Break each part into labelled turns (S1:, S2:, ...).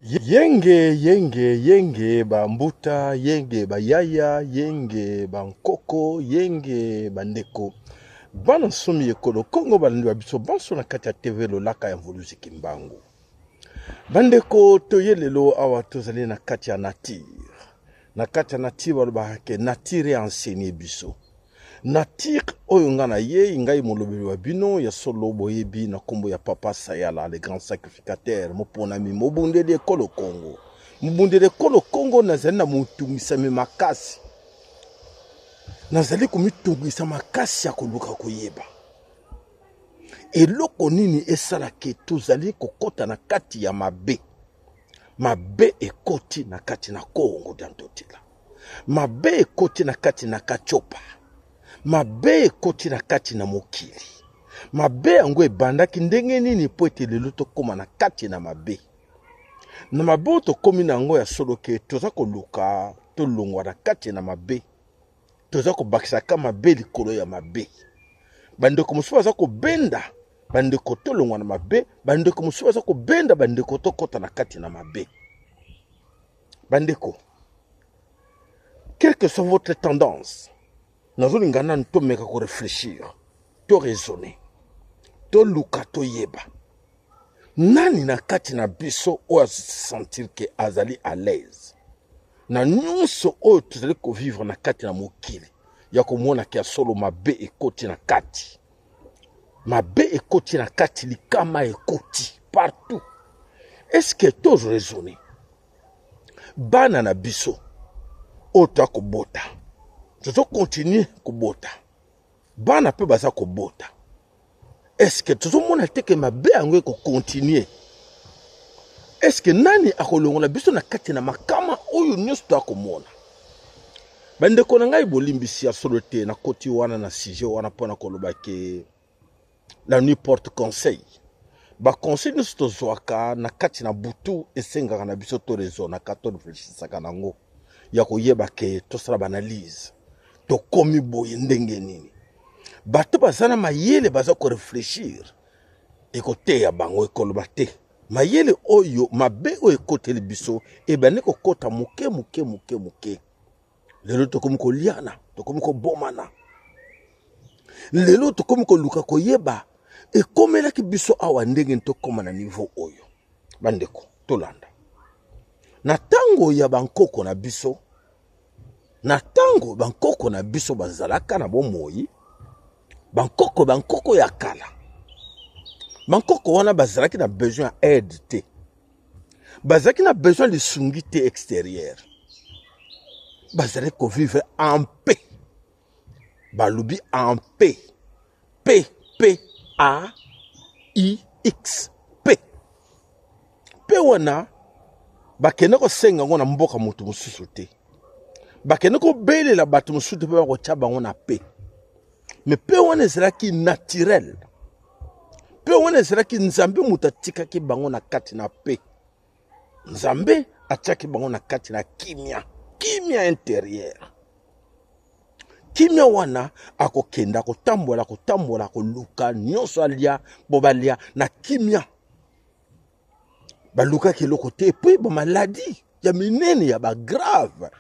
S1: Yenge yenge yenge ba mbuta yenge ba yaya yenge ba nkoko yenge ba ndeko bana nsomi ekolo Kongo balandi ba biso banso na kati ya TV lolaka ya Mvuluzi Kimbangu. Bandeko toye lelo awa tozali na kati ya nature. Na kati ya nature balobaka ke nature e enseigner biso. Nature oyo nga na ye ngai molobeli wa bino ya solo boyebi na kombo ya papa Sayala le grand sacrificateur moponami mobundeli ekolo Congo mobundeli ekolo Congo nazali na motungisami makasi nazali komitungisa makasi ya koluka koyeba eloko nini esala ke tozali kokota na kati ya mabe mabe ekoti na kati na Congo dia Ntotila Mabe ekoti na kati na Katiopa. Mabe ekoti na kati na mokili. Mabe yango ebandaki ndenge nini mpo ete lelo tokóma na kati na mabe? Na mabe oyo tokómi na yango ya solo ke toza koluka tolongwa na kati na mabe, toza kobakisaka mabe likolo ya mabe. Bandeko mosusu baza kobenda bandeko tolongwa na mabe, bandeko mosusu baza kobenda bandeko tokɔta na kati na mabe. Bandeko, quelle que soit votre tendance, nazolinga nanu tomeka ko réfléchir, to raisonner, toluka toyeba nani na kati na biso oyo asentir ke azali à l'aise na nyonso oyo tozali kovivre na kati na mokili ya komona ke ya solo mabe ekoti na kati mabe ekoti na kati likama ekoti partout est ce que tozo raisonner bana na biso oyo toya kobota tozo continue kobota bana mpe baza kobota eske tozomona te ke mabe yango ekokontinue eske nani akolongola biso na kati na makama oyo nyonso toya komona bandeko na ngai bolimbisi ya solo te nakoti wana na sujet wana mpo na koloba ke La nuit porte conseil. Ba conseil nyonso tozwaka na kati na butu esengaka na biso to raisonnaka to reflechisaka nango ya koyeba ke tosala ba analyse tokomi boye ndenge nini. Bato baza na mayele baza ko reflechir ekoteya bango ekoloba te mayele oyo mabe oyo ekoteli biso ebandi kokota moke moke moke moke. Lelo tokomi koliana, tokomi kobomana. Lelo tokomi koluka koyeba ekomelaki biso awa ndenge tokoma na niveau oyo. Bandeko, tolanda. Na ntango ya bankoko na biso, na ntango bankoko na biso bazalaka na bomoi, bankoko bankoko ya kala, bankoko wana bazalaki na besoin ya aide te. Bazalaki na besoin lisungi te extérieur. Bazalaki kovivre en paix. Balobi en paix. P P A I X P. P wana bakende kosenga yango na mboka moto mosusu te. Bakende kobelela bato mosusu te mpe bakotya bango na paix. Mais paix wana ezalaki naturel. Mpe wana ezalaki Nzambe moto atikaki bango na kati na pe. Nzambe atiaki bango na kati na kimia, kimia interieur. Kimia wana akokenda akotambola akotambola akoluka nyonso alia mpo balia na kimia. Balukaki eloko te epui bamaladi ya minene ya bagrave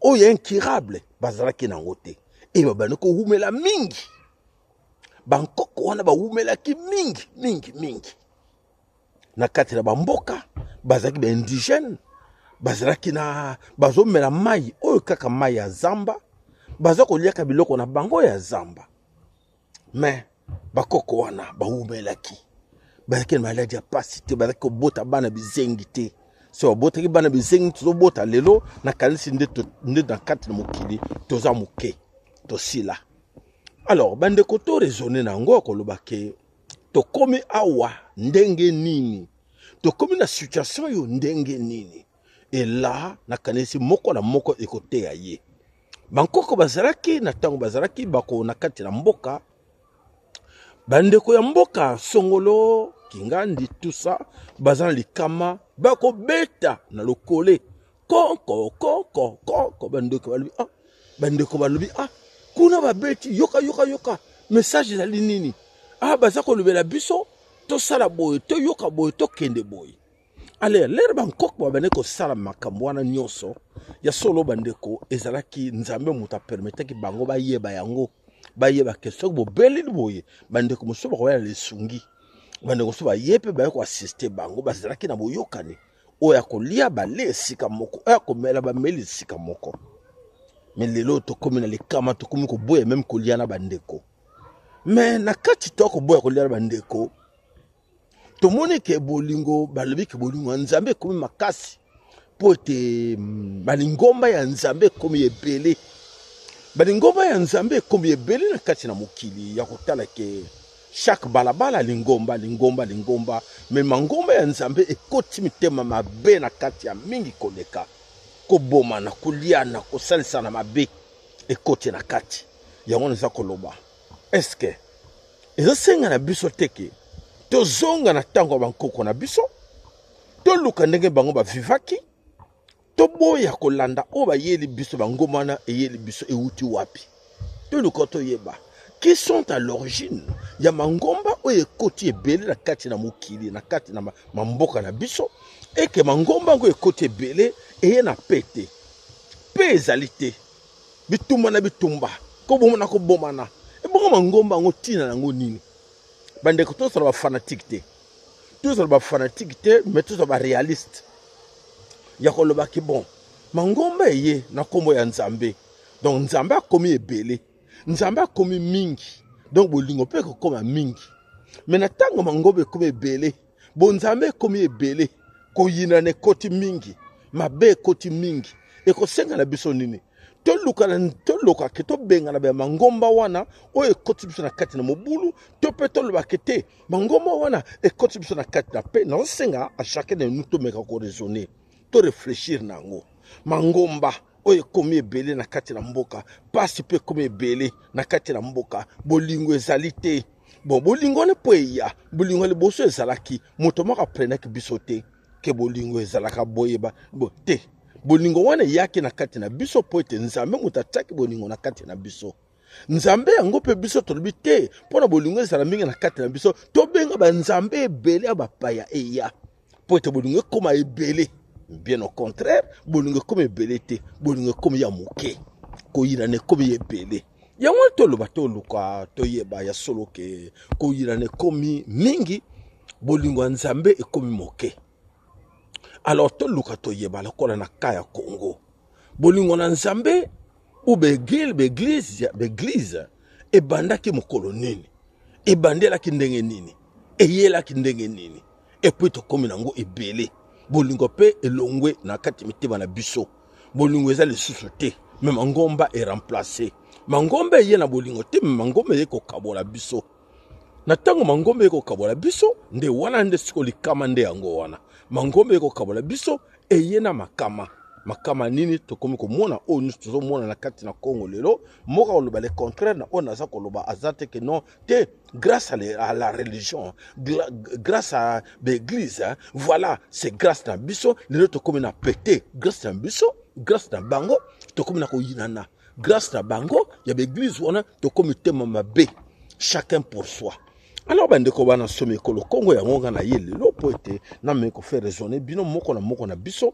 S1: oyo ya incurable bazalaki nango te e babandi kowumela mingi. Bankoko wana bawumelaki mingi mingi mingi na kati na bamboka, bazalaki ba indigène, bazalaki na bazomela mai oyo kaka mai ya zamba, baza koliaka biloko na bango ya zamba. Me bakoko wana bawumelaki, bazalaki na maladi ya pasi te, bazalaki kobota bana bizengi te. So babotaki bana bizengi, tozobota lelo nakanisi nde, nde na kati na mokili toza moke tosila. Alors bandeko to raisonner na yango ya koloba ke tokomi awa ndenge nini, tokomi na situation oyo ndenge nini. Ela nakanisi moko na moko ekoteya ye. Bankoko bazalaki na ntango bazalaki bako na kati na mboka, bandeko ya mboka songolo kingandi tusa baza na likama, bakobeta na lokole konko konko konko. Bandeko balobi ah, bandeko balobi ah, kuna babeti, yoka yoka yoka, message ezali nini? Ah, baza kolobela biso tosala boye, toyoka boye, tokende boye. Ale lere bankoko babandaki kosala makambo wana nyonso ya solo, bandeko, ezalaki Nzambe moto apermetaki bango bayeba yango, bayeba ke soki bobeleli boye, bandeko mosusu bakoya na lisungi, bandeko mosusu baye mpe baye koasiste bango. Bazalaki na boyokani oyo ya kolia bale esika moko, oyo ya komela bameli esika moko. Me lelo tokomi na likama, tokomi koboya meme kolia na bandeko. Me na kati to koboya kolia na bandeko, tomoni ke bolingo, balobi ke bolingo ya Nzambe ekomi makasi mpo ete balingomba ya Nzambe ekomi ebele. Balingomba ya Nzambe ekomi ebele na kati na mokili, ya kotala ke chaque balabala lingomba, lingomba, lingomba. Me mangomba ya Nzambe ekoti mitema mabe na kati ya mingi koleka, kobomana, koliana, kosalisana mabe ekoti na kati yango. Naza koloba, eske ezosenga na biso te ke tozonga na ntango ya bankoko na biso, toluka ndenge bango bavivaki, toboya kolanda oyo bayeli biso, bangomba wana eyeli biso ewuti wapi? Toluka toyeba qui sont à l'origine ya mangomba oyo ekoti ebele na kati na mokili, na kati na mamboka na biso, eke mangomba yango ekoti ebele, eye na pe te, pe ezali te, bitumba na bitumba, kobomana kobomana. Ebongo mangomba yango ntina yango nini? Bandeko, tozala bafanatike te, tozala bafanatike te, mais tozala baréaliste ya kolobaki bon, mangomba eye na nkombo ya Nzambe, donc Nzambe akomi ebele, Nzambe akomi mingi, donc bolingo mpe ekokoma mingi. Me na ntango mangomba ekomi ebele, bonzambe ekomi ebele, koyinana ekoti mingi, mabe ekoti mingi, ekosenga na biso nini? Toluka, tolokake tobengana ba mangomba wana oyo ekoti biso na kati na mobulu, to mpe tolobake te mangomba wana ekoti biso na kati na mpe. Nazosenga a chacun de nous tomeka koraisonner, to réfléchir na yango. Mangomba oyo ekomi ebele na kati na mboka, pasi mpe ekomi ebele na kati na mboka, bolingo ezali te. Bon, bolingo wana mpo eya, bolingo ya liboso ezalaki moto moko aprenaki biso te ke bolingo ezalaka boyeba bo te. Bolingo wana eyaki na kati na biso mpo ete Nzambe moto atiaki bolingo na kati na biso. Nzambe yango mpe biso tolobi te, mpo na bolingo ezala mingi na kati na biso, tobenga banzambe ebele ya bapaya eya mpo ete bolingo ekóma ebele. Bien au contraire, bolingo ekómi ebele te, bolingo ekómi ya moke, koyinana ekómi ebele. Yango toloba, toluka toyeba ya solo ke koyinana ekómi mingi, bolingo ya Nzambe ekómi moke. Alors toluka toyeba, lokola na ka ya Congo, bolingo na Nzambe ou baeglise ebandaki mokolo nini, ebandelaki ndenge nini, eyelaki ndenge nini, et puis tokómi nango ebele, bolingo mpe elongwe na kati mitema na biso, bolingo eza lisusu te. Me mangomba eremplace, mangomba eye na bolingo te, me mangomba eye kokabola biso. Na ntango mangomba eye kokabola biso, nde wana nde siko likama nde yango wana. Mangomba eye kokabola biso, eye na makama. Makama nini tokomi komona? Oyo nyonso tozomona na kati na Congo lelo, moko akoloba le contraire na oyo naza koloba aza te, ke non te, grâce à la religion, grâce à l'église, hein, voilà, c'est grâce na biso lelo tokomi na pete, grâce na biso, grâce na bango tokomi na koyinana, grâce na bango ya baeglise wana tokomi tema mabe, chacun pour soi. Alors bandeko, bana somi ekolo Kongo, yango nga na ye lelo mpo ete nameki kofaire raisonner bino, moko na moko na biso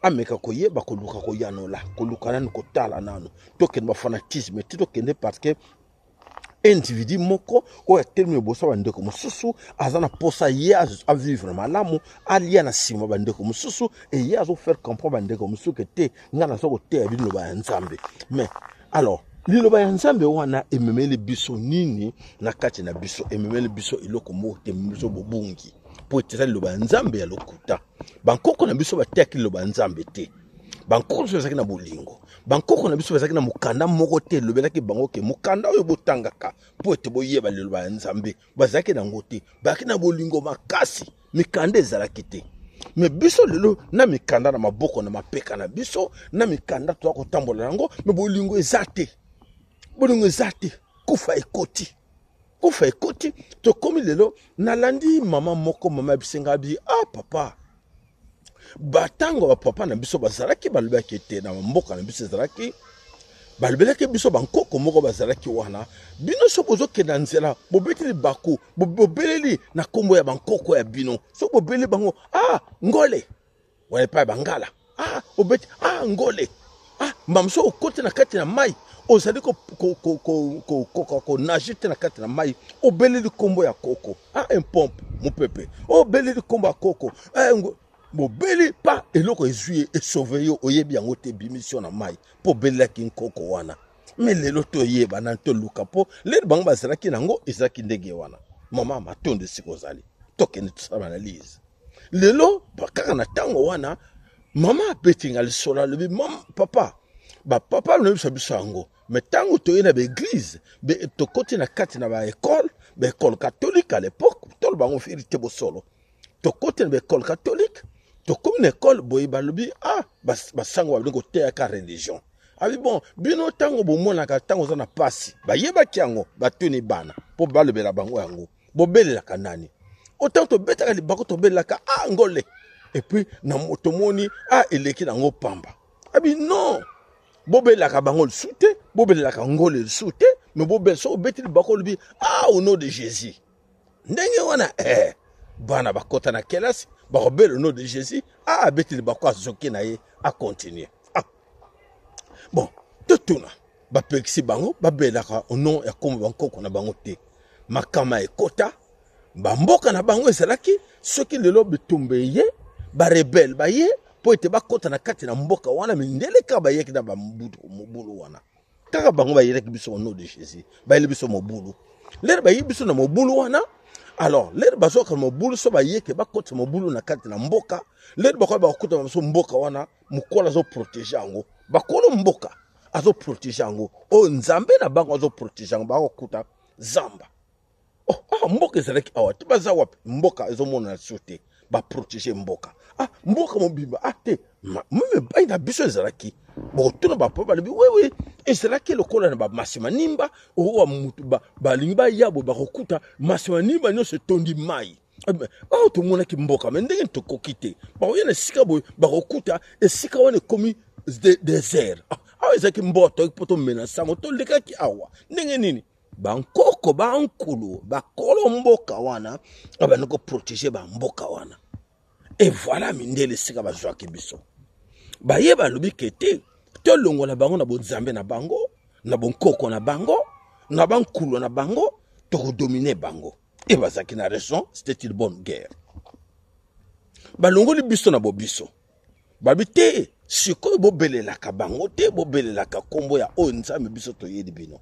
S1: ameka koyeba, koluka koyanola, koluka nanu, kotala nanu. Tokende bafanatisme te, tokende parce que individu moko oyo atelemi liboso ya bandeko mosusu aza na posa ye avivre malamu, alia na nsima bandeko mosusu, eye azofaire comprendre bandeko mosusu ke te, ngai naza koteya bino liloba ya Nzambe. Mais alors liloba ya Nzambe wana ememeli biso nini na kati na biso? Ememeli biso eloko moko te, ememeli biso bobungi, mpo ete eza liloba ya Nzambe ya lokuta. Bankoko na biso bateyaki liloba ya Nzambe te. Bankoko na biso bazalaki na bolingo. Bankoko na biso bazalaki na mokanda moko te elobelaki bango ke mokanda oyo botangaka mpo ete boyeba liloba ya Nzambe. Bazalaki nango te, bazalaki na bolingo makasi, mikanda ezalaki te. Me biso lelo na mikanda na maboko na mapeka na biso, na mikanda toza kotambola yango, me bolingo eza te, bolingo eza te. Kufa ekoti, kufa ekoti. Tokomi lelo, nalandi mama moko, mama bisenga bi: "Ah papa, batango bapapa na biso bazalaki, balobaki ete na mboka na biso ezalaki Balobelaki biso bankoko moko bazalaki wana, bino soki bozokenda nzela, bobeti libaku, bobeleli na nkombo ya bankoko ya bino. Soki bobeleli bango, ah, ngole, wana epai ya bangala, ah, obeti, ah, ngole, ah, mbala mosusu okoti na kati na mai, ozali kokoka konage te na kati na mai, obeleli nkombo ya koko, ah, empompe mopepe, obeleli nkombo ya koko, eh, bobeli pa eloko ezwi ye esauve yo, oyebi yango te, ebimisi yo na mai mpo obelelaki nkoko wana. Me lelo toyeba nani toluka, mpo lelo bango bazalaki nango ezalaki ndenge wana. Mama matondo esika ozali, tokende tosala analyse lelo kaka na ntango wana. Mama abeti nga lisolo, alobi mama, papa, bapapa baloyebisa biso yango, me ntango toye na baeglize, tokoti na kati na baekole, baekole katolike à l'époque, toloba yango verité bosolo, tokoti na baekole katolike, tokomi na ekole boye, balobi ah, basango babandi koteyaka religion. Abi bon, bino ntango bomonaka ntango oza na pasi, bayebaki yango, batuni bana mpo balobela bango yango, bobelelaka nani? Otango tobetaka libaku, tobelelaka ah, ngole, epuis na tomoni ah, eleki nango pamba. Abi non, bobelelaka bango lisusu te, bobelelaka ngole lisusu te, me bobela soki obeti libaku olobi ah, au nom de Jésus. Ndenge wana eh, bana bakota na kelasi bakobela au nom de Jésus, ah, abeti libaku, azoki na ye, akontinue. Ah. Bon, totuna bapekisi bango babelaka au nom ya kombo bankoko na bango te. Makama ekota bamboka na bango ezalaki soki lelo bitumba eye, barebele baye mpo ete bakota na kati na mboka wana, mindele kaka bayeki na mobulu wana, kaka bango bayelaki biso au nom de Jésus, bayeli biso mobulu. Lere bayebi biso na mobulu wana, alors lere bazwaka mobulu, so bayeke bakotisa mobulu na kati na mboka, lere bakoya bakokuta biso mboka wana, mokolo azoprotege yango, bakolo mboka azoprotege yango, oyo nzambe na bango azoprotege yango, bakokuta zamba. Oh, ah, mboka ezalaki awa te, baza wapi? Mboka ezomonana so te, baprotege mboka, ah, mboka mobimba, ah te, meme epai na biso ezalaki bokotuna bapo balobi wewe ezalaki lokola na bamasimanimba oyo mutu balingi baya boye, bakokuta masimanimba nyonso etondi mai. Awa tomonaki mboka, me ndenge tokoki te, bakoya na esika boye, bakokuta esika wana ekomi desert. Awa ezalaki mboka, toyaki mpo tomena sango, tolekaki awa ndenge nini? Bankoko bankulu bakolo mboka wana babandi koprotege bamboka wana. E voilà mindele esika bazwaki biso, baye balobi ke te, tolongola bango na bonzambe na bango, na bonkoko na bango, na bankulu na bango, tokodomine bango. E bazalaki na raison, c'était une bonne guerre. Balongoli biso na bobiso, babi te sikoyo bobelelaka bango te, bobelelaka nkombo ya oyo nzambe biso toyeli bino.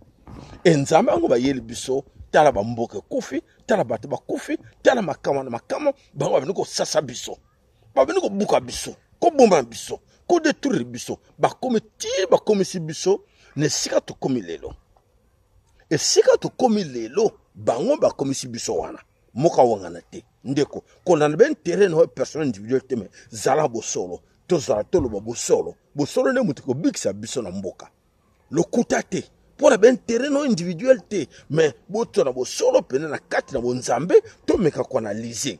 S1: E nzambe yango bayeli biso, tala bamboka ekufi, tala bato bakufi, tala makama na makama, bango babandi kosasa biso, babandi kobuka biso, koboma biso, kodetruire biso, bakomi ti bakomisi biso na esika tokomi lelo. Esika tokomi lelo, bango bakomisi biso wana. Moko awangana te ndeko, kolanda ba intérêt na yo personnel individuel te, mais zala bosolo, tozala toloba bosolo. Bosolo nde moto ekobikisa biso na mboka, lokuta te mpo na ba intérêt na yo individuel te, mais botona bosolo pene na kati na bonzambe. Tomeka koanalyse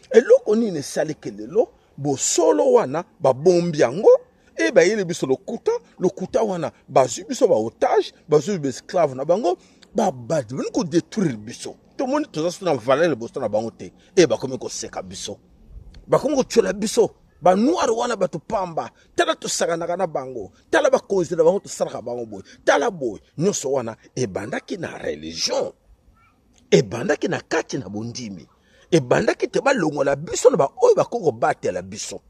S1: eloko nini esaliki lelo bosolo wana babombi yango, e bayeli biso lokuta. Lokuta wana bazwi biso baotage, bazwi baesclave na bango, babandi kodetruire biso. Tomoni toza so na valeur liboso na bango te, e bakomi koseka biso, bakomi kotyola biso, banoire wana bato pamba, tala tosakanaka na bango, tala bakonzi na bango tosalaka bango boye, tala boye. Nyonso wana ebandaki na religion, ebandaki na kati na bondimi, ebandaki te balongola biso na baoyo bakoki kobatela biso.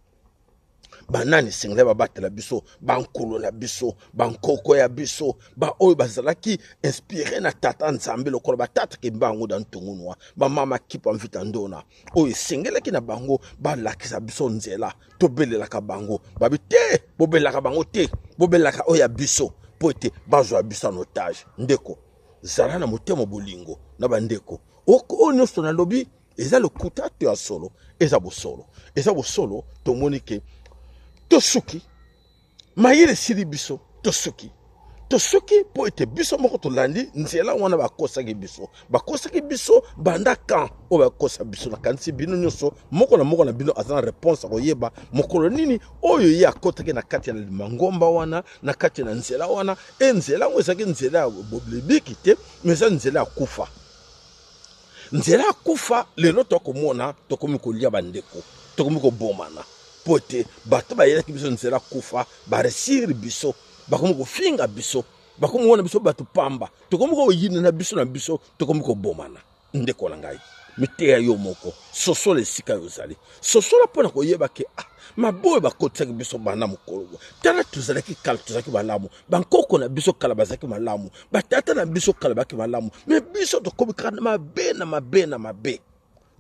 S1: Banani esengeli babatela biso? Bankolo na biso, bankoko ya biso, baoyo bazalaki inspire na tata nzambe, lokola batata Kimbangu da Ntungunwa, bamama Kipa Mvita Ndona, oyo esengelaki na bango balakisa biso nzela. Tobelelaka bango, babi te, bobelelaka bango te, bobelelaka oyo ya biso, mpo ete bazwa biso en otage. Ndeko, zala na motema bolingo na bandeko. Oyo nyonso nalobi eza lokuta to ya solo? Eza bosolo, eza bosolo. Tomoni ke tosuki, mayele esili biso, tosuki. To soki mpo ete biso moko tolandi nzela wana bakosaki biso, bakosaki biso banda kan oyo bakosa biso. Nakanisi bino nyonso, moko na moko na bino aza na reponse ya koyeba mokolo nini oyo ye akotaki na kati ya mangomba wana, na kati na nzela wana. E nzela yango ezalaki nzela ya libiki te, mais eza nzela ya kufa. Nzela ya kufa lelo tokomona, tokomi kolia bandeko, tokomi kobomana mpo ete bato bayelaki biso nzela kufa, baresir biso, bakomi kofinga biso, bakomi komona biso bato pamba, tokomi koyina na biso na biso, tokomi kobomana. Ndeko na ngai, miteya yo moko, sosola esika yo ozali, sosola mpo na koyeba ke ah, mabe oyo bakotisaki biso banda mokolo. Tala, tozalaki kala, tozalaki malamu, bankoko na biso kala bazalaki malamu, batata na biso kala bazalaki malamu, me biso tokomi kaka na mabe na mabe na mabe.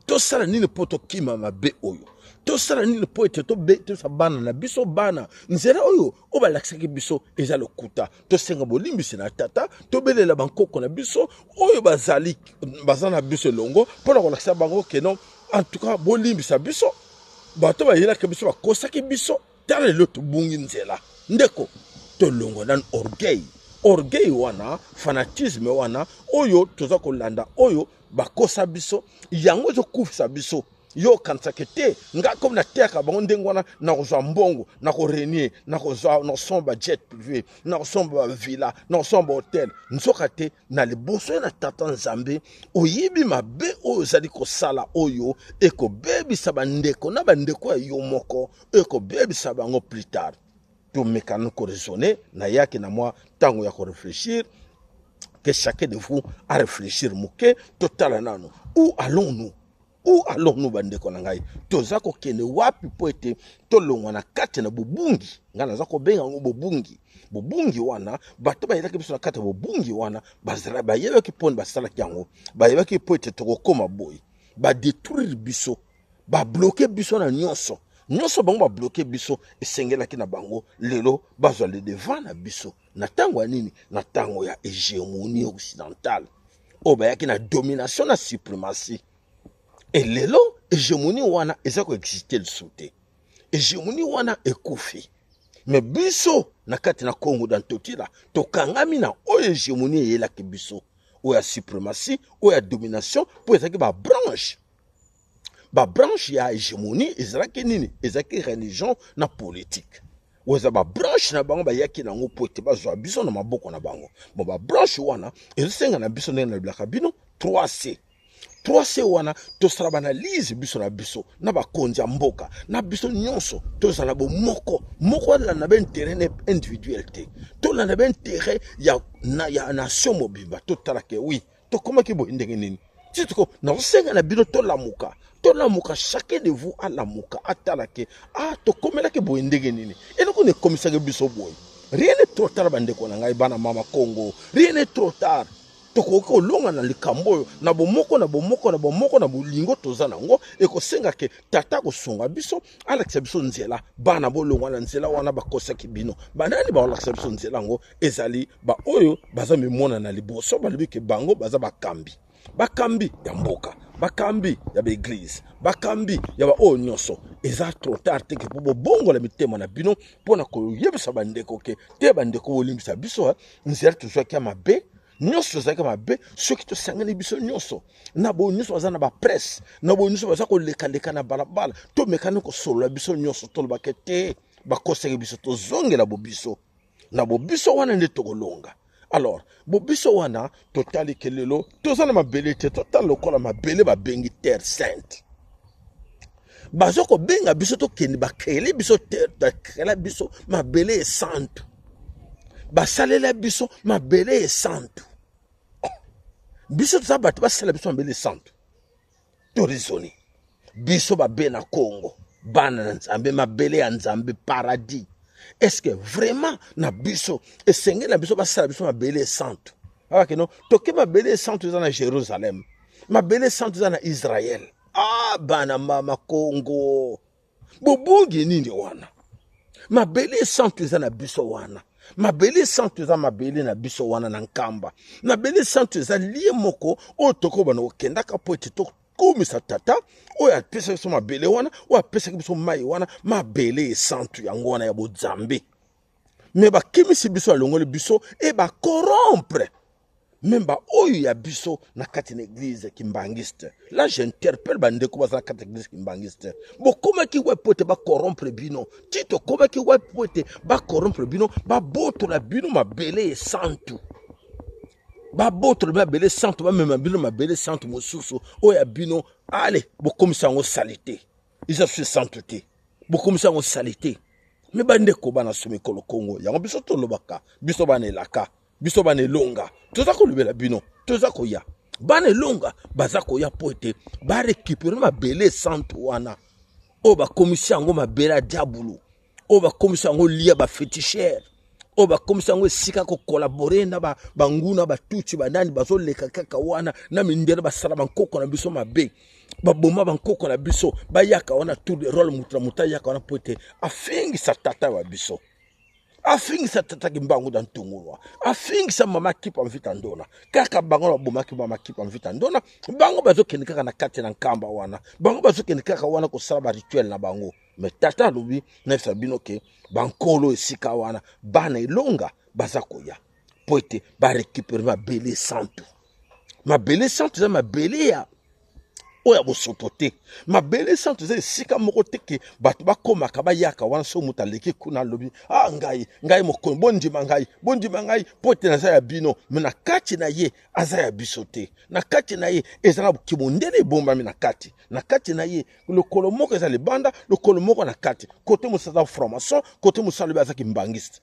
S1: Tosala nini mpo tokima mabe oyo? Tosala nini mpo ete tosa bana na biso bana nzela oyo oyo balakisaki biso eza lokuta? Tosenga bolimbisi na tata, tobelela bankoko na biso oyo bazali baza na biso elongo mpo na kolakisa bango ke non, en tout cas bolimbisa biso, bato bayelaki biso, bakosaki biso. Tala lelo tobungi nzela. Ndeko, tolongwa nanu orgueil, orgueil wana, fanatisme wana oyo toza kolanda, oyo bakosa biso, yango ezokufisa biso. Yo okanisaka te nga komi nateyaka bango ndenge wana, nakozwa mbongo, nakorenie, nakozwa, nakosomba ba jet privé, nakosomba ba villa, nakosomba ba hotel. Nzoka te na liboso na tata Nzambe oyebi mabe oyo ozali kosala, oyo ekobebisa bandeko na bandeko ya yo moko, oyo ekobebisa bango plus tard. Tomekana koraisonner, nayaki na mwa ntango ya koreflechir, que chacun de vous a réfléchir moke, totala nano où allons-nous, où allons-nous. Bandeko na ngai, toza kokende wapi mpo ete tolongwa na kati na bobungi? Ngai naza kobenga yango bobungi. Bobungi wana, bato bayelaki biso na kati ya bobungi wana, bazala bayebaki mponi basalaki yango, bayebaki mpo ete tokokóma boye, badétruire biso, babloquer biso na nyonso nyonso. Bango babloquer biso, esengelaki na bango lelo bazwa le devant na biso. Na ntango ya nini? Na ntango ya hégémonie occidentale oyo bayaki na domination na suprématie. E lelo hégémonie wana eza koexister lisusu te, hégémonie wana ekufi. Me biso na kati na Congo da Ntotila tokangami na oyo hégémonie eyelaki biso, oyo ya suprématie, oyo ya domination, mpo ezalaki babranche. Babranche ya hégémonie ezalaki nini? Ezalaki religion na politique. Oyo eza babranche na bango bayaki nango mpo ete bazwa biso na maboko na bango. Bon, babranche wana ezosenga na biso, ndenge nalobelaka bino, 3C. 3C wana, tosala baanalyse biso na biso, na bakonzi ya mboka na biso nyonso, tozala bomoko moko, alanda baintérêt individuel te, tolanda baintérêt ya nation mobimba. Totala ke oui, tokomaki boye ndenge nini? Titiko nazosenga na bino, tolamuka, tolamuka, chacun de vous alamuka, atala ke ah, tokomelaki boye ndenge nini? Eloko na ekomisaki biso boye. Rien n'est trop tard, bandeko na ngai, bana mama Congo, rien n'est trop tard. Tokoki kolonga na likambo oyo na bomoko, na bomoko, na bomoko, na bolingo toza nango. Ekosenga ke tata kosunga biso, alakisa biso nzela. Bana, bolongwa na nzela wana bakosaki bino. Banani bakolakisa biso nzela yango? Ezali baoyo baza mimona na liboso, balobi ke bango baza bakambi, bakambi ya mboka, bakambi ya baeglise, bakambi ya baoyo nyonso. Eza trop tard te ke mpo bobongola mitema na bino mpona koyebisa bandeko ke te, bandeko, bolimbisa biso, nzela tozwaki ya mabe, nyonso tozalaki mabe. Soki tosangani biso nyonso, na boyo nyonso baza na bapresse, na boyo nyonso baza kolekaleka na balabala, tomekani kosolola biso nyonso, tolobake te, bakosaki biso, tozongela bobiso. Na bobiso wana nde tokolonga. Alors bobiso wana, totali ke lelo toza na mabele te. Totala lokola mabele babengi Terre Sainte, baza kobenga biso tokende, bakele biso terre, bakela biso mabele esantu, basalela biso mabele esantu. Oh, biso toza bato basala biso mabele esantu? Toraisonner biso babe na Congo, bana na Nzambe, mabele ya Nzambe, paradis. Est ce que vraiment na biso esengeli na biso basala biso mabele esantu? Abake no, toke mabele esantu eza na Jérusalem, mabele esantu eza na Israel. Ah, bana mama Congo, bobungi nini wana? Mabele esantu eza na biso wana, mabele esantu eza mabele na biso wana na Nkamba. Mabele esantu eza lieu moko oyo tokobana kokendaka mpo ete tokumisa tata oyo apesaki biso mabele wana, oyo apesaki biso mai wana. Mabele esantu yango wana ya bonzambe. Me bakimisi biso, alongoli biso e bacorrompre meme baoyo ya biso na kati na eglise kimbangiste. Là, j'interpelle bandeko baza na kati ya eglise kimbangiste. Bokomaki wapi po ete bacorrompre bino? Ti tokomaki wapi po ete bacorrompre bino, babotola bino mabele esantu, babotola bino mabele santu, bamema bino mabele santu mosusu oyo ya bino? Ale bokomisa yango salite, eza susu esantu te, bokomisa yango salite. Me bandeko bana so mikolo Kongo, yango biso tolobaka, biso bana elaka, biso bana elonga, toza kolobela bino, toza koya. Bana elonga baza koya mpo ete barekipere mabele esantu wana oyo bakomisi yango mabele ya diabulu, oyo bakomisi yango lia bafetichere, oyo bakomisi yango esika kokolabore na banguna batutsi, banani bazoleka kaka wana na mindele, basala bankoko na biso mabe, baboma bankoko na biso. Bayaka wana tour de role, moto na moto ayaka wana mpo ete afingisa tata wa biso, afingisa tata Kimbangu na ntungulwa, afingisa mama Kipa Mvita Ndona. Kaka bango babomaki mama Kipa Mvita Ndona, bango bazokende kaka na kati na nkamba wana, bango bazokende kaka wana kosala barituel na bango. Me tata alobi nayebisa bino ke bankolo esika wana, bana elonga baza koya mpo ete barekipere mabele santu. Mabele santu eza mabele ya oyo ya bosoto te. Mabele santu eza esika moko te ke bato bakomaka, bayaka wana. So moto aleki kuna, alobi: "Ah, ngai, ngai mokonzi, bondima ngai, bondima ngai mpo ete naza ya bino." Me na kati na ye aza ya biso te. Na kati na ye eza na kimondele ebombami na kati. Na kati na ye, lokolo moko eza libanda, lokolo moko na kati. Kote mosusu aza franc-maçon, kote mosusu alobi aza kimbangiste.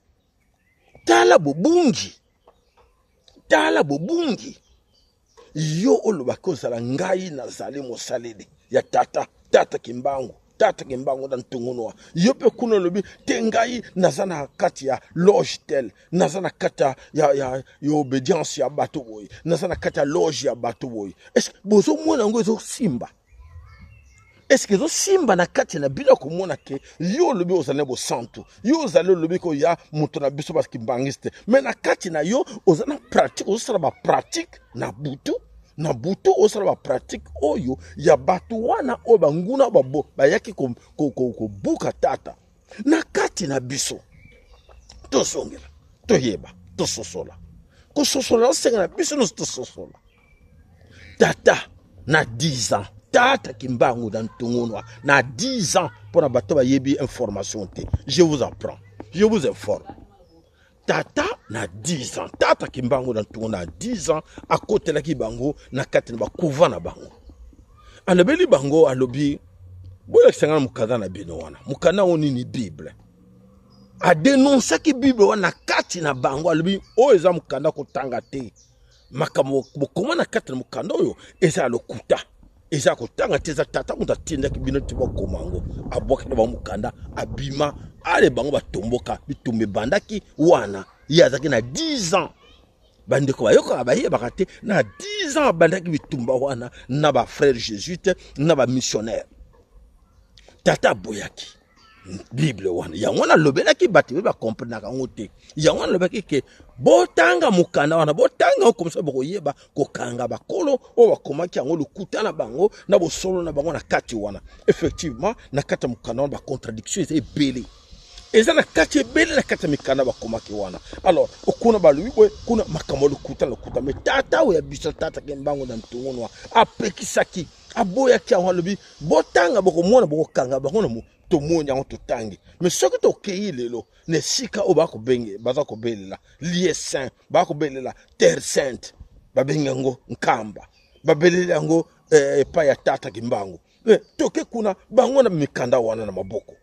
S1: Tala bobungi, tala bobungi. Yo olobaki ozala, ngai nazali mosaleli ya tata, tata Kimbangu, tata Kimbangu na ntungunwa. Yo mpe kuna olobi te, ngai naza na kati ya loge tel, naza na kati ya obédience ya bato boye, naza na kati ya loge ya bato boye. Est-ce bozomona yango ezosimba? Est-ce ezosimba na kati na bino komona ke yo olobi ozali na bosantu, yo ozali olobi koya moto na biso bakimbangiste, me na kati na yo oza na pratique, ozosala bapratique na butu na butu, ozosala bapratique oyo ya bato wana oyo banguna bayaki kobuka tata na kati na biso? Tozongela, toyeba, tososola. Kososola osenga na biso nyonso tososola. Tata na 10 ans, tata Kimbangu na ntungunwa na 10 ans, mpo na bato bayebi information te, je vous apprends, je vous informe: tata na 10 ans, tata Kimbangu na ntungu na 10 ans, akotelaki bango na kati na bacouvent na bango. Alobeli bango, alobi: "Bolakisa nga na mokanda na bino wana." Mokanda yango nini? Bible. Adenonsaki Bible wana na kati na bango. Alobi: "Oyo eza mokanda kotanga te. Makambo bokoma na kati na mokanda oyo eza ya lokuta, eza kotanga te. Eza tata moto atindaki bino te bokoma yango." Abwaki na bango mokanda, abima. Ale bango batomboka, bitumba ebandaki wana. Ye azalaki na 10 ans. Bandeko bayokaka, bayebaka te, na 10 ans abandaki bitumba wana na bafrère jésuite, na bamissionnaire. Tata aboyaki Bible wana. Yango wana alobelaki bato oyo bakomprenaka yango te. Yango wana alobaki ke botanga mokanda wana, botanga yango komisa, bokoyeba kokanga bakolo oyo bakomaki yango, lokuta na bango na bosolo na bango na kati wana. Effectivement, na kati ya mokanda wana bacontradiction eza ebele, eza na kati ebele na kati ya mikanda bakomaki wana. Alors kuna balobi boye, kuna makambo ya lokuta, lokuta. Me tata oyo ya biso, tata Kimbangu na ntungunwa, apekisaki, aboyaki yango. Alobi: "Botanga, bokomona, bokokanga bango." Na tomoni yango, totangi. Me soki tokei lelo na esika oyo bakobenge, baza kobelela lieu saint, bakobelela terre sainte, babengi yango Nkamba, babeleli yango epai ya tata Kimbangu. Toke kuna, bango na mikanda wana na maboko,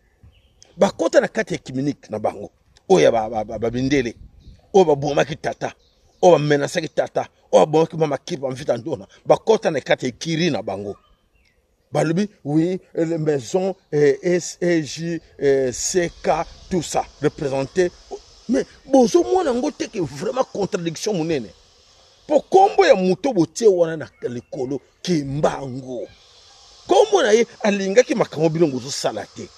S1: bakota na kati ya œcuménique na bango oyo ya babindele, oyo babomaki tata, oyo bamenasaki tata, oyo babomaki mama Kipa Mvita Ndona. Bakota na kati ya ekiri na bango, balobi: "Oui, maison S E J C K, tout ça représenté." Mais bozomona yango te ke vraiment contradiction monene, mpo nkombo ya moto botie wana na likolo, Kimbangu, nkombo na ye, alingaki makambo bino bozosala te.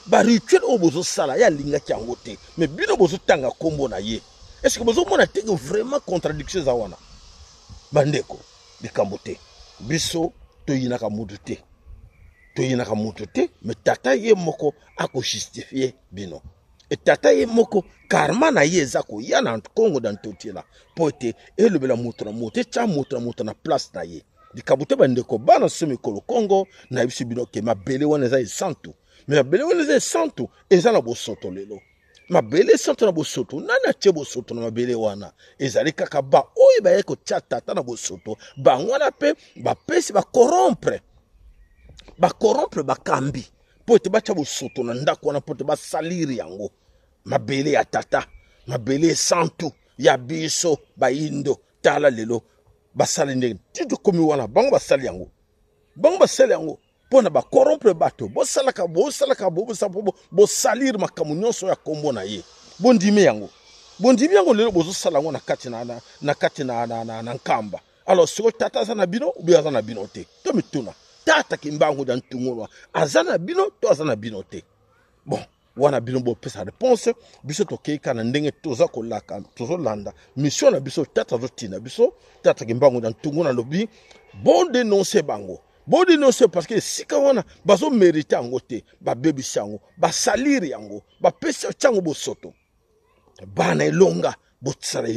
S1: Barituel oyo bozosala, ye alingaki yango te. Mais bino bozotanga nkombo na ye. Est ce que bozomona te ke vraiment contradiction eza wana? Bandeko, likambo te, biso toyinaka mutu te, toyinaka mutu te. Me tata ye moko akojustifie bino. E tata ye moko karma na ye eza koya na Kongo da Ntotila mpo ete elobela moto na moto, etya moto na moto na place na ye. Likambo te bandeko bana so mikolo Kongo, nayebisi bino ke mabele wana eza esantu. Me mabele wana eza esantu, eza na bosoto lelo. Mabele esantu na bosoto, nani atie bosoto na mabele wana? Ezali kaka ba oyo bayaki kotia tata na bosoto, bango wana mpe bapesi bakorompre, bakorompre bakambi mpo ete batya bosoto na ndako wana, mpo ete basalire yango. Mabele ya tata, mabele esantu ya biso bayindo, tala lelo basali ndenge ti tokomi wana, bango basali yango, bango basali yango mpo na bakorompre bato. Bosalaka, bosalaka, bosalire makambo nyonso ya kombo na ye, bondimi yango, bondimi yango lelo bozosala yango na kati na, na, na kati na, na, na, na Nkamba. Alors sikoyo tata aza na bino obi aza na bino te? To mituna, tata Kimbangu da Ntungulwa aza na bino to aza na bino te? Bon, wana bino bopesa réponse. Biso tokei kaka na ndenge toza kolaka, tozolanda mission na biso. Tata azotinda biso, tata Kimbangu da Ntungulwa alobi bodenonse bango, bodenonse, parce que esika wana bazomerite yango te, babebisi yango, basalire yango, bapesi yango bosoto. Bana elonga, bosala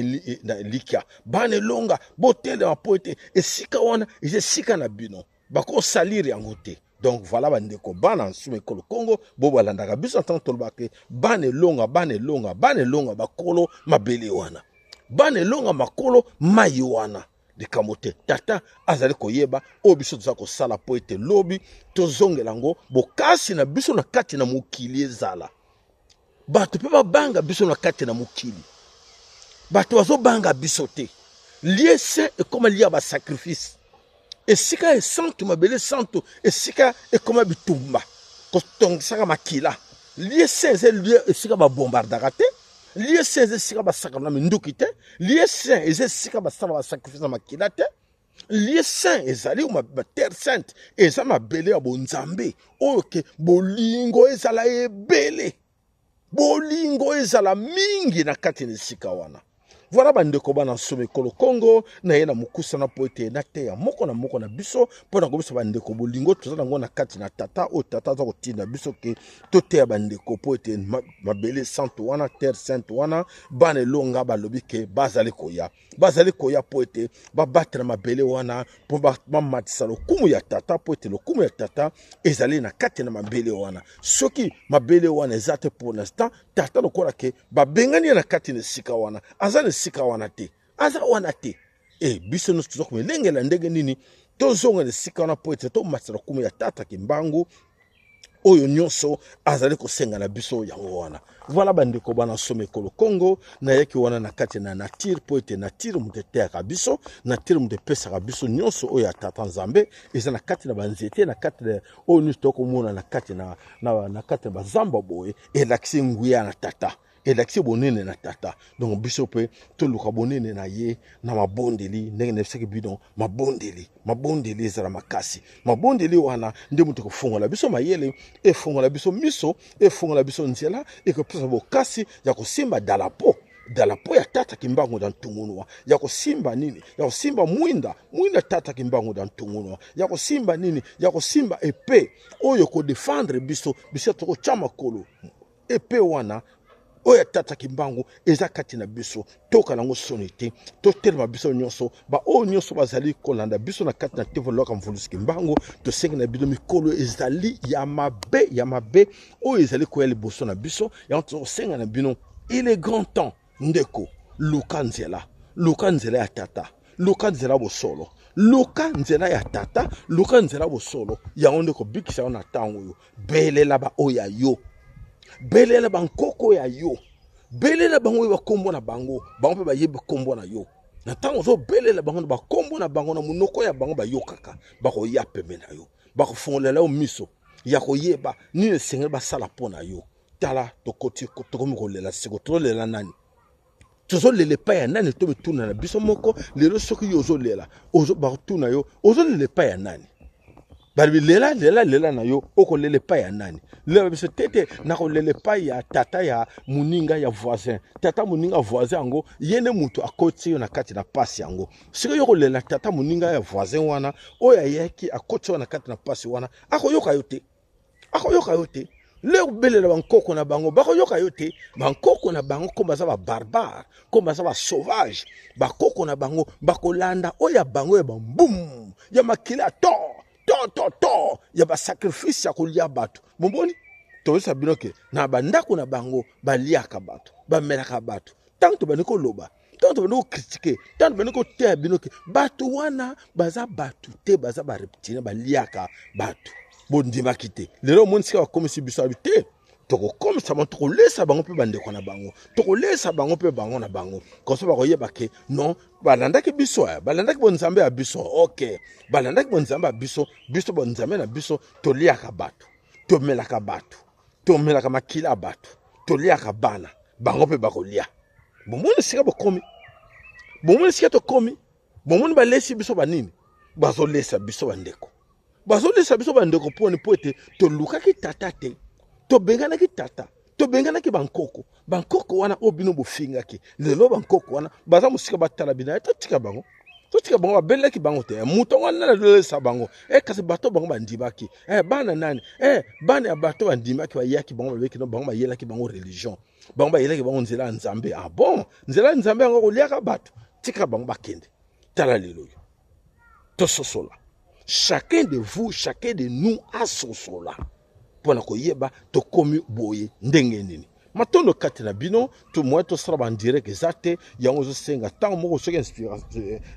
S1: na elikya, bana elonga, botelema mpo ete esika wana eza esika na bino, bakosalire yango te. Donc voilà bandeko bana nsuma ekolo Kongo, bo balandaka biso ntango tolobaka bana elonga, bana elonga, bana elonga, bakolo mabele wana, bana elonga, makolo mai wana. Likambo te, tata azali koyeba oyo biso toza kosala mpo ete lobi tozongela yango bokasi na biso na kati na mokili ezala. Bato mpe babanga biso na kati na mokili, bato bazobanga biso te. Lieu saint ekoma lia basacrifice, esika esantu, mabele santu, esika ekoma bitumba, kotongisaka makila. Lieu saint eza lieu esika babombardaka te, lieu saint eza esika basaka na minduki te, lieu saint eza esika basala basacrifice na makila te. Lieu saint ezali terre sainte, eza mabele ya bonzambe oyo ke bolingo ezala ebele, bolingo ezala mingi na kati na esika wana. Voilà bandeko bana nsoma ekolo Kongo, na ye na mokusana mpo ete nateya moko na moko na biso mpo na kobisa bandeko bolingo toza nango na kati na tata oyo tata aza kotinda biso ke toteya bandeko mpo ete mabele santu wana, terre sainte wana, bana elonga balobi ke bazali koya, bazali koya mpo ete babatela mabele wana, mpo bamatisa lokumu ya tata, mpo ete lokumu ya tata ezali na kati na mabele wana. Soki mabele wana eza te pour l'instant, tata lokola ke babengani ye na kati na esika wana, aza na esika wana te, aza wana te. E biso nyonso toza komelengela ndenge nini tozonga na esika wana mpo ete tomatisa lokumu ya tata Kimbangu oyo nyonso azali kosenga na biso yango wana. Voilà bandeko bana soma ekolo Kongo, nayaki wana na kati na nature mpo ete nature moto eteyaka biso, nature moto epesaka biso nyonso oyo ya tata Nzambe eza na kati na banzete, na kati na oyo nyonso tokomona na kati na, na, na kati na bazamba boye, elakisi nguya na tata, elakisi bonene na tata. Donc biso mpe toluka bonene na ye na mabondeli, ndenge nayebisaki bino, mabondeli, mabondeli ezala makasi. Mabondeli wana nde moto ekofongola biso mayele, efongola biso miso, efongola biso nzela, ekopesa bokasi ya kosimba dalapo, dalapo ya tata Kimbangu na Ntungunua, ya kosimba nini? Ya kosimba mwinda, mwinda tata Kimbangu na Ntungunua, ya kosimba nini? Ya kosimba epe oyo kodefendre biso, biso tokotya makolo epe wana oyo ya tata Kimbangu eza kati na biso. Toka nango soni te, totelema biso nyonso, baoyo nyonso bazali kolanda biso na kati na TV Loka Mvuluzi Kimbangu, tosengi na bino mikolo ezali ya mabe, ya mabe oyo ezali koya liboso na biso, yango tosenga na bino, il est grand temps ndeko, luka nzela, luka nzela ya tata, luka nzela bosolo, luka nzela ya tata, luka nzela bosolo, yango nde kobikisa yo na ntango oyo. Belela ba oyo ya yo, belela bankoko ya yo, belela bango oyo bakombo na bango, bango mpe bayebi kombo na yo. Na ntango ozobelela bango na bakombo na bango na monoko ya bango bayokaka, bakoya pembe na yo, bakofongolela yo miso ya koyeba nini esengeli basala mpo na yo. Tala, tokoti, tokomi kolela siko, tozolela nani? Tozolela epai ya nani? To mituna na biso moko lelo, soki yo ozolela, bakotuna yo ozolela epai ya nani? Balobi lela, lela, lela na yo, okolela epai ya nani? Lela biso te te, nakolela epai ya tata ya moninga ya voisin. Tata moninga voisin yango ye nde moto akoti yo na kati na pasi yango. Soki yo kolela tata moninga ya voisin wana oyo ayaki akoti yo na kati na pasi wana, akoyoka yo te, akoyoka yo te. Le kobelela bankoko na bango bakoyoka yo te. Bankoko na bango komo baza babarbare, komo baza basauvage, bakoko na bango bakolanda oyo ya bango ya bambum ya makila to to to to ya basacrifice ya kolia bato. Bomoni, toyebisa bino ke na bandako na bango baliaka bato, bamelaka bato. Ntango tobandi koloba, ntango tobandi kokritike, ntango tobandi koteya bino ke bato wana baza bato te, baza bareptilien, baliaka bato, bondimaki te. Lelo omoni sika bakomisi biso abi te, tokokomisa bango, tokolesa bango mpe bandeko na bango, tokolesa bango mpe bango na bango, koso bakoyeba ke non, balandaki biso, eh, balandaki bonzambe ya biso. Ok, balandaki bonzambe ya biso, biso bonzambe na biso toliaka bato, tomelaka bato, tomelaka makila ya bato, toliaka bana, bango mpe bakolia. Bomoni esika bokomi, bomoni esika tokomi, bomoni balesi biso banini, bazolesa biso bandeko, bazolesa biso bandeko mponi mpo ete tolukaki tata te, tobenganaki tata, tobenganaki bankoko. Bankoko wana oyo bino bofingaki lelo, bankoko wana baza mosika, batala bino, totika bango, totika bango, babelelaki bango te. Moto yango nani alelesa bango? E kasi bato bango bandimaki, e bana nani, e bana ya bato bandimaki, bayaki bango, babeki bango, bayelaki bango religion, bango bayelaki bango nzela ya Nzambe. Ah bon, nzela ya Nzambe yango koliaka bato, tika bango bakende. Tala lelo oyo tososola, chacun de vous, chacun de nous asosola mpo na koyeba tokomi boye ndenge nini. Matondo kati na bino. To moyen tosala bandirect eza te, yango ezosenga ntango moko soki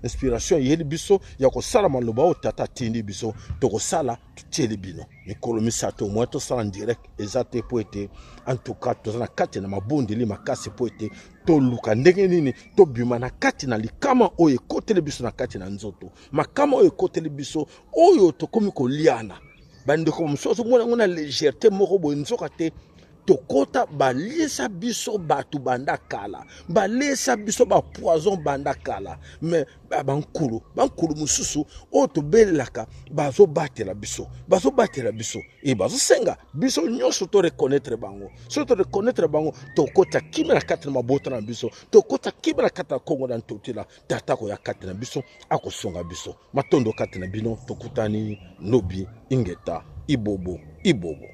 S1: inspiration eyeli biso ya kosala maloba oyo tata atindi biso, tokosala, totieli bino mikolo misato. Moyen tosala direct eza te, mpo ete en tout cas toza na kati na mabondeli makasi mpo ete toluka ndenge nini tobima na kati na likama oyo ekoteli biso na kati na nzoto, makama oyo ekoteli biso oyo tokomi koliana. Bandeko mosusu azomona yango na légèreté moko boye, nzoka te tokota baliesa biso bato banda kala, balesa biso bapoison banda kala. Mais bankulu, bankulu mosusu oyo tobelelaka bazobatela biso, bazobatela biso e bazosenga biso nyonso to reconnaître bango. Soki to reconnaître bango, tokota kimia na kati na mabota na biso, tokota kimia na kati na Kongo na Ntotila. Tata akoya kati na biso, akosonga biso. Matondo kati na bino, tokutani lobi. Ingeta, ibobo ibobo.